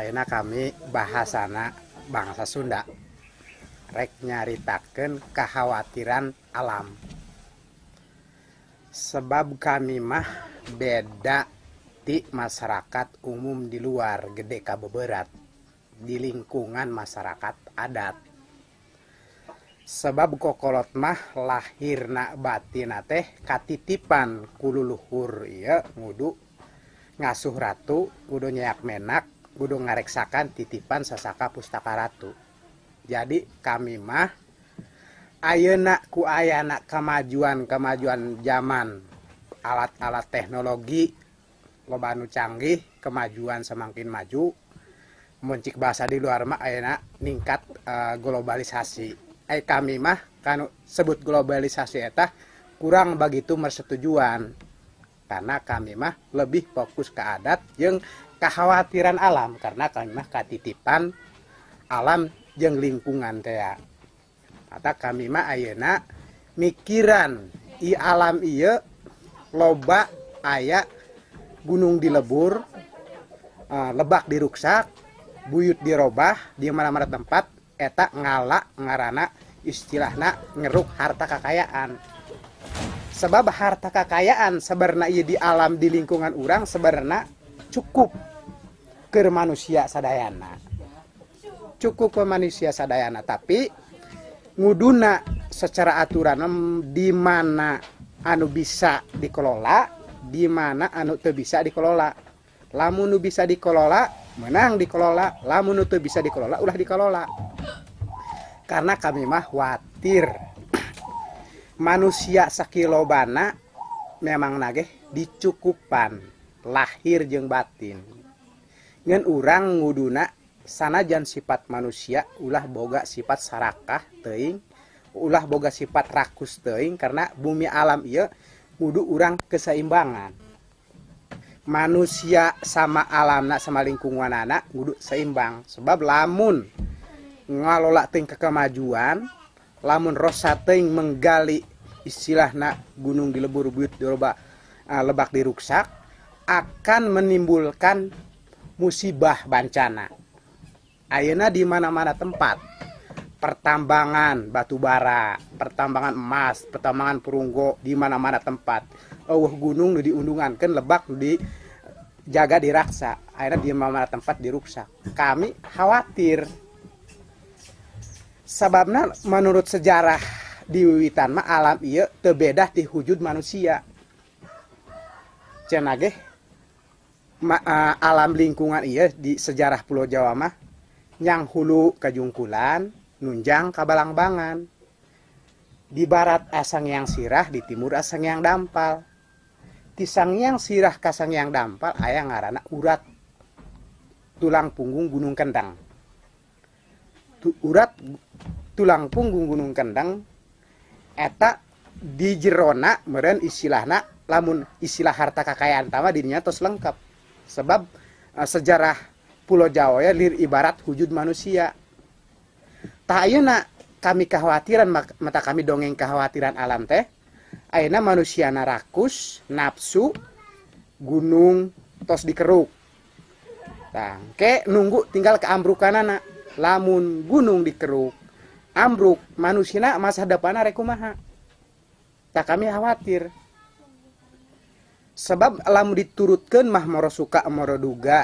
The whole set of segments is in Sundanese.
Ayeuna kami bahasana bangsa Sunda rek nyaritakeun kekhawatiran alam, sebab kami mah beda ti masyarakat umum di luar, gede kabeberat di lingkungan masyarakat adat, sebab kokolot mah lahirna batina teh katitipan ku luluhur ieu, ngudu ngasuh ratu, kudu nyeak menak, kudu ngareksakan titipan sasaka pustaka ratu. Jadi kami mah ayeuna ku ayana kemajuan-kemajuan zaman, alat-alat teknologi loba anu canggih, kemajuan semakin maju, mun cik bahasa di luar mah ayeuna ningkat globalisasi. Kami mah kanu sebut globalisasi eta kurang begitu mersetujuan, karena kami mah lebih fokus ke adat jeung kekhawatiran alam, karena kami mah katitipan alam jeung lingkungan teh. Atau kami mah ayeuna mikiran i alam ieu loba aya gunung dilebur, lebak diruksak, buyut dirobah di mana-mana tempat eta ngala ngarana istilahna ngeruk harta kekayaan. Sebab harta kekayaan sebenarnya ieu di alam, di lingkungan urang sebenarnya cukup ke manusia sadayana, cukup ke manusia sadayana, tapi nguduna secara aturan di mana anu bisa dikelola, di mana anu teu bisa dikelola. Lamun nu bisa dikelola menang dikelola, lamun nu teu bisa dikelola ulah dikelola. Karena kami mah khawatir manusia sakilobana memang nageh dicukupan lahir jeung batin, ngan urang nguduna sanajan sifat manusia ulah boga sifat sarakah teuing, ulah boga sifat rakus teuing, karena bumi alam ieu kudu urang keseimbangan. Manusia sama alamna sama lingkunganana kudu seimbang, sebab lamun ngalola teuing ke kemajuan, lamun rosa teuing menggali istilahna gunung dilebur, buyut diroba, lebak diruksak, akan menimbulkan musibah bencana. Ayeuna di mana-mana tempat pertambangan batu bara, pertambangan emas, pertambangan perunggu, di mana-mana tempat eueuh gunung nu diundungankeun, lebak nu dijaga diraksa, akhirnya di mana-mana tempat diruksak. Kami khawatir, sababna menurut sejarah di wiwitan mah alam ieu teu beda ti wujud manusia. Cenah ge alam lingkungan ieu di sejarah Pulau Jawa mah nyang hulu kajungkulan, nunjang kabalangbangan. Di barat Sangiang Sirah, di timur Sangiang Dampal. Di Sangiang Sirah ka Sangiang Dampal aya ngaranna urat tulang punggung Gunung Kendang. Urat tulang punggung Gunung Kendang eta di jerona meureun istilahna, lamun istilah harta kakayaan tama dirinya tos lengkap, sebab sejarah Pulau Jawa ya lir ibarat wujud manusia. Tah ayeuna kami kekhawatiran, mata kami dongeng kekhawatiran alam teh ayeuna manusia rakus nafsu, gunung tos dikeruk. Tah ke nunggu tinggal keambrukanana. Lamun gunung dikeruk ambruk, manusia masa depanna rek kumaha? Tah kami khawatir, sebab lamun diturutkeun mah moro suka moro duga,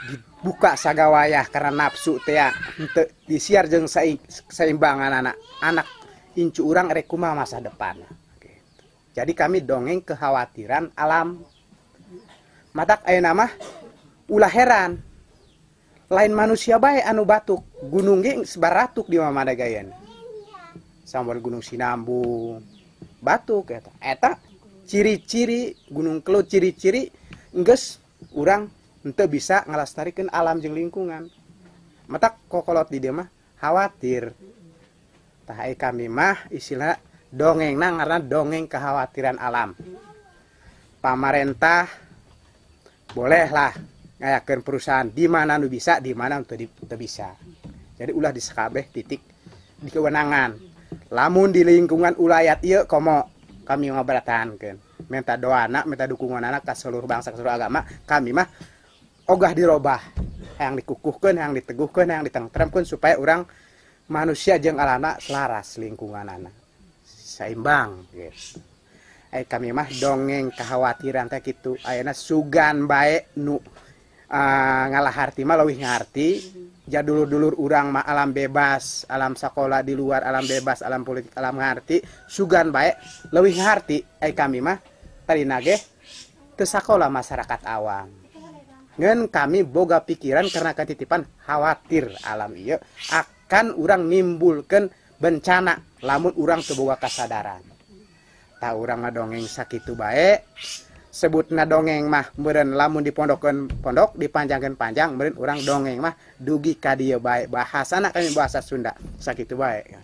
dibuka sagawayah karena nafsu teh henteu disiar jeung seimbangan anak anak incu urang rek kumaha masa depan gitu. Jadi kami dongeng kekhawatiran alam. Matak ayeuna mah ulah heran lain manusia bae anu batuk, gunung ge baratuk di mana gayen. Sambar Gunung Sinambung batuk eta. Eta ciri-ciri Gunung Kelud, ciri-ciri enggeus urang henteu bisa ngalestarikeun alam jeung lingkungan. Matak kokolot di dieu mah khawatir. Tah ai kami mah istilah dongengna ngaranna dongeng kekhawatiran alam. Pamarentah bolehlah ngayakeun perusahaan di mana nu bisa, di mana nu teu bisa. Jadi ulah di sakabeh titik di kewenangan. Lamun di lingkungan ulayat ieu komo kami ngaberatahankeun. Minta doana, minta dukungan anak ke seluruh bangsa, ke seluruh agama, kami mah Ogah dirobah, hayang dikukuhkeun, hayang diteguhkeun, hayang ditengtremkeun supaya urang manusia jeung alamna selaras, lingkunganana seimbang gitu. Ai kami mah dongeng kekhawatiran teh kitu. Ayeuna sugan bae nu ngalaharti mah leuwih ngarti. Ja dulur-dulur urang mah alam bebas, alam sekolah di luar, alam bebas, alam politik, alam ngarti, sugan bae leuwih ngarti. Ai kami mah tadina ge teu sakola, masyarakat awam. Ngan kami boga pikiran karena ketitipan, khawatir alam ieu akan urang nimbulkeun bencana lamun urang teu boga kasadaran. Tah, urang ngadongeng sakitu bae. Sebutna dongeng mah meureun lamun dipondokkeun pondok, dipanjangkeun panjang. Meureun urang dongeng mah dugi ka dieu bae. Bahasana kami bahasa Sunda, sakitu bae.